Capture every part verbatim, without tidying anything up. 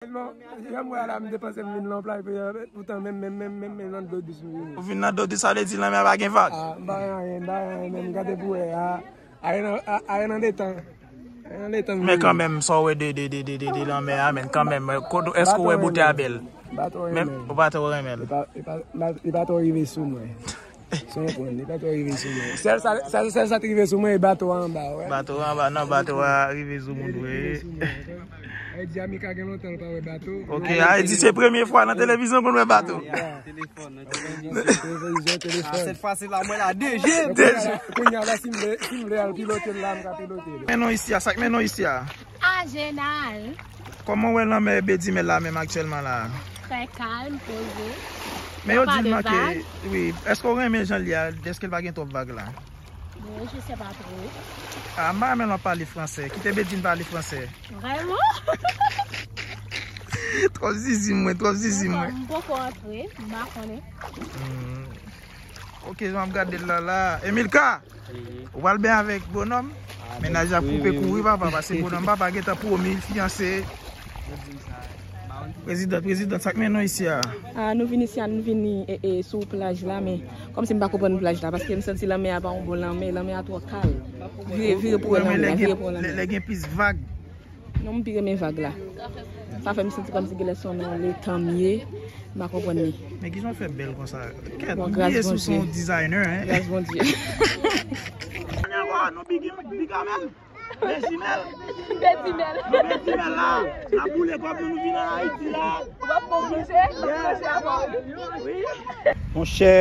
Non, jan m wè a la, m te panse m vin nan plaj, poutan menm, menm, menm, menm, menm nan dlo dous m vini. Ou vin nan dlo dous, sa vle di lanmè a pa gen vag? Ah, m pa wè anyen, m pa wè anyen, menm gade pou wè a. Ayen nan, a, ayen nan letan. Ayen nan letan. Men kanmenm, sa w wè de, de, de, de, de, de lanmè a, men kanmenm, èske w wè bote a bèl? Bato renmen. Ou pa twò renmen l? Li pa, li pa, li pa twò rive sou mwen. Sa w konprann, li pa twò rive sou mwen. Sèl sa, sèl, sèl sa te rive sou mwen, e bato a anba, wè. Bato a anba, non, bato a rive sou moun, wi. Ay, di Amika gen lontan l pa wè bato. Ok, ay, di se premye fwa nan televizyon pou n wè bato. Telefòn, nan televizyon. Televizyon, telefòn. Ah, cette fois-ci là, mwen la, de je. De je. Kounye a la, si m vle, si m vle al pilote l la, m ka pilote l. Men non isi a, sa k men non isi a? Ajenal. Kòman w wè lanmè Bedimèl la menm aktyèlman la? Très calme, posé. Men yo di m ke, wi, èske w renmen jan l ye a, èske l pa gen twòp vag la? Bon, je sais pas trop. Ah, m pa renmen lè w pale fransè. Kite Bedine pale fransè. Vraiment? Twòp zizi mwen, twòp zizi mwen. M poko antre, m pa konnen. Hmm. Ok, jan m ap gade l la, la. Emilka! Ou pral benyen avèk bonòm? Mennaj la koupe kouri, papa, paske bonòm papa gentan pwomi, fiyanse. Prezidan, prezidan, sa k mennen w isi a? Ah, nou vin isi a, nou vini, e, e, sou plaj la, men kòmsi m pa konprann plaj la, paske m santi lanmè a pa yon bon lanmè, lanmè a twò kal. Vire, vire pou wè lanmè a, vire pou wè lanmè a. Lè gen plis vag. Non, m pi renmen vag la. Sa fè m santi kòmsi genlè se yon letan m ye, m pa konprann li. Men kijan w fè bèl konsa? Kèt, m bliye si w se yon designer, hein? Gras Bondye. Nou big, big a menm. Bedimèl. Bedimèl. Nou Bedimèl la. N ap boule kòb nou, nou vin an Ayiti la. W ap bon manje? Yes. Wi. Monchè,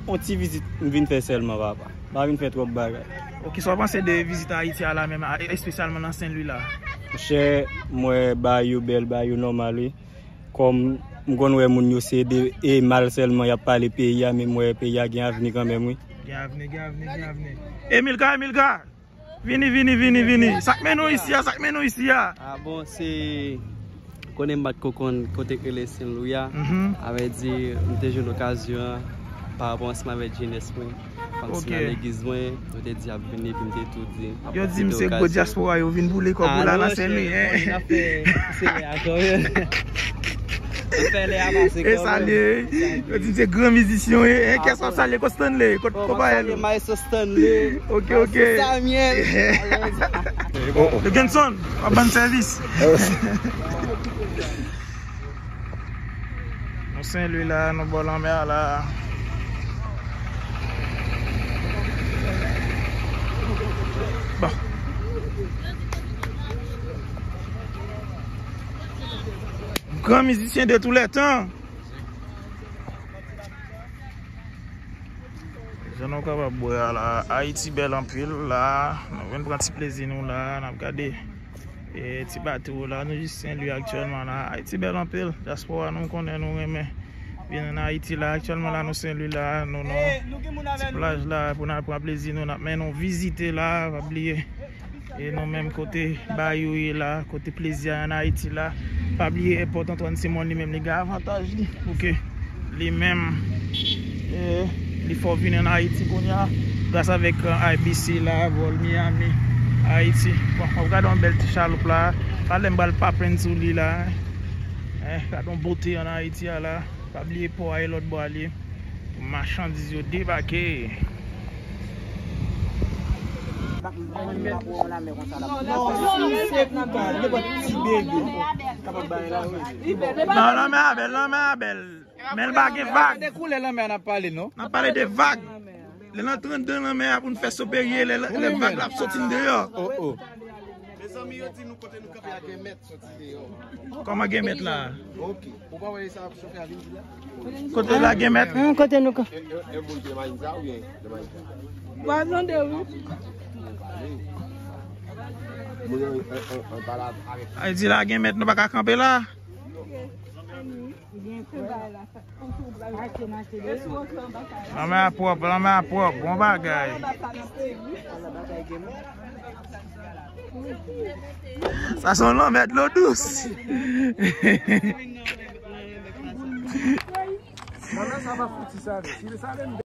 yon ti vizit m vin fè sèlman, papa. M pa vin fè twòp bagay. Ok, sa w panse de vizit Ayiti a la menm, a, espesyalman nan Sen Lwi la? Monchè, m wè bagay yo bèl, bagay yo nòmal, wi. Kòm m konn wè moun yo se de, e, mal sèlman y ap pale peyi a, men m wè peyi a gen avni kanmenm, wi. Gen avni, gen avni, gen avni. Emilka, Emilka! Vini, vini, vini, vini. Sa k mennen w isi a, sa k mennen w isi a? Ah bon, se konnen m pa t ko konn kote k rele Sen Lwi a. Mhm. Avèdi, m te jwenn okazyon an pa rapò ansanm avèk jenès mwen. Kòmsi nan legliz mwen, yo te di y ap vin epi m te tou di m ap pwofite okazyon. Yo di m se gwo dyaspora yo vin boule kòb ou la nan Sen Lwi, hein? Ah non, monchè, n ap fè, se lè a kanmenm. N ap fè lè a pase kanmenm. E salye, yo di m se gran mizisyen, hein? Kiyès w ap salye? Kot Stanley? Kot konpayèl ou? Maestro Stanley. Ok, ok. Maestro Samuel. Alèz. Yo, Genson, w ap ban m sèvis. Nou Sen Lwi la, nou bò lanmè a la. Bon. Gran mizisyen de tou lè tan. Jan nou kapab wè a la, Ayiti bèl anpil la. Nou vin pran ti plezi nou la, n ap gade, e, ti bato la. Nou jis Sen Lwi aktyèlman la. Ayiti bèl anpil. Dyaspora nou konnen nou renmen vin ann Ayiti la. Aktyèlman la, nou Sen Lwi la, nou nan ti plaj la pou n al pran plezi nou. N ap mennen nou vizite la, pa bliye. E nou menm kote bay yo ye la, kote plezi a ann Ayiti la. Pa bliye èpòt Antoine Simon li menm li gen avantaj li. Pou ke li menm, e, li fè w vin ann Ayiti kounye a. Gras avèk, e, I B C la, vòl Miami, Ayiti. Bon, w ap gade yon bèl ti chaloup la. Talè m pral papenn sou li la. E, gade yon bote ann Ayiti a la. Pa bliye pò a e lòt bò a li ye. Pou machandiz yo debake. Non, si se pou ta, nenpòt ti bebe kapab bay la, wi. Non, lanmè a bèl, lanmè a bèl. Men l pa gen vag. Se de koulè lanmè a n ap pale, non? N ap pale de vag. Lè l antre anndan lanmè a pou n fè soperye, lè, lè vag la ap soti n deyò. Oh, oh. Mezanmi, yo di nou kote nou kanpe a gen mèt. Kòman gen mèt la? Ok. Ou pa wè sa chofè a vin di la? Kote la gen mèt? Hum, kote nou ka. E, e, e moun ki nan machin sa oubyen nan machin sa? Vwazan de wi. Moun yo, e, e, e, pale avèk. Ay di la gen mèt, nou pa ka kanpe la? Lanmè a pwòp, lanmè a pwòp, bon bagay. Sa se yon lanmè dlo dous. Lanmè sa pa fouti sale. Si li sale, m